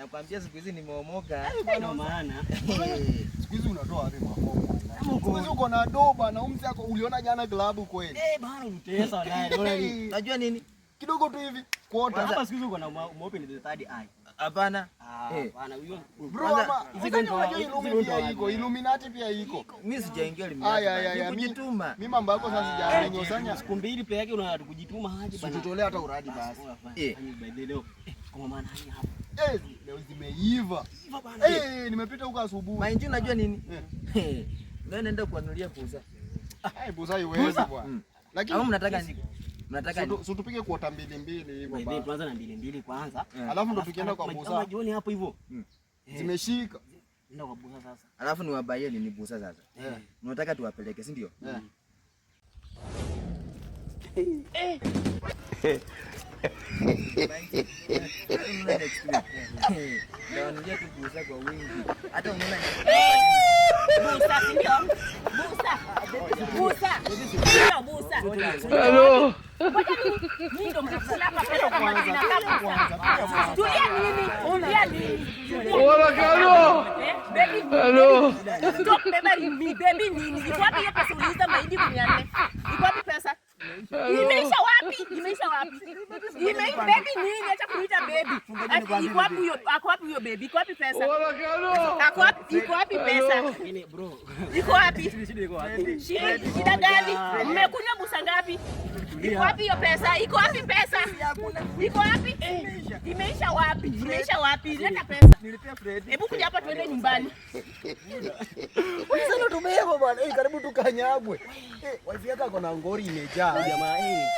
Nakwambia siku hizi nimeomoka. Ndio maana. Siku hizi unatoa wapi mafomu? Siku hizi uko na doba na umzi yako uliona jana klabu kweli. Eh, bana ulitesa naye. Unaona nini? Unajua nini? Kidogo tu hivi quarter. Hapa siku hizi uko na umeopen the third eye. Hapana. Ah, Eh. hapana huyo. Bro, Kwanza, ama hizi unajua ndo- unajua hizi Illumi ndo pia wapi? iko, Illuminati pia iko. Mimi sijaingia Illuminati. Aya, aya, aya, Ni kujituma. Mimi mambo yako sasa sijaamini usanya. Siku mbili peke yake unakujituma aje bana. Usitutolee hata uradi basi. Eh. By the leo. Eh, kwa mama nani hapa? Eh, leo zimeiva. Iva bana. Eh, nimepita huko asubuhi. Mainji unajua nini? Leo naenda kuanulia kuuza. Eh, busa iwezi bwana. Lakini Au mnataka nini? Mnataka nini? si tupige quarter mbili mbili hivyo By the way, basi. tuanze na mbili mbili kwanza. Alafu ndo tukienda kwa busa Kama jioni hapo hivyo. zimeshika. Nenda kwa busa sasa. Alafu niwabaie nini busa sasa? Eh. Mnataka tuwapeleke, si ndio? Eh. Unaona next week. Ndawanunulia tu busa kwa wingi. Hata unaona Busa, si ndio? Busa. Busa. Ndio busa. Hello. Ngoja mimi ndo mnakula hapa pesa kama zinakaa busa. Tulia nini? Tulia nini? Tulia. Wala kalo. Eh, baby. Hello. Stop baby me baby nini? Iko wapi hiyo pesa uliuza mahindi 400? Iko wapi pesa? Imeisha wapi? Imeisha wapi? Ime baby nini? Acha kuniita baby. Ati iko wapi huyo? Ako wapi huyo baby? Iko wapi pesa? Wala kalo. Ako wapi? Iko wapi pesa? Lakini bro, Iko wapi? shida iko wapi? Shida gani? Mmekunywa busa ngapi? Iko wapi hiyo pesa? Iko wapi pesa? Iko wapi? Imeisha wapi? Imeisha wapi? Leta pesa. Nilipea Fred. Hebu kuja hapa tuende nyumbani. Sasa tumeiva bwana. Eh, karibu tukanyagwe. Eh, wife yako ako na ngori imejaa. Jamaa eh,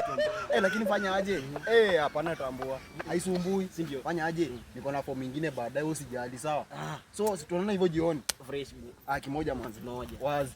Eh, lakini fanya aje? Eh, hapana tambua. Haisumbui. Si ndio? Fanya aje? Niko na form nyingine baadaye usijali, sawa? So, si tunaona hivyo jioni. Fresh bro. Ah, kimoja mwanzo. Moja. Wazi.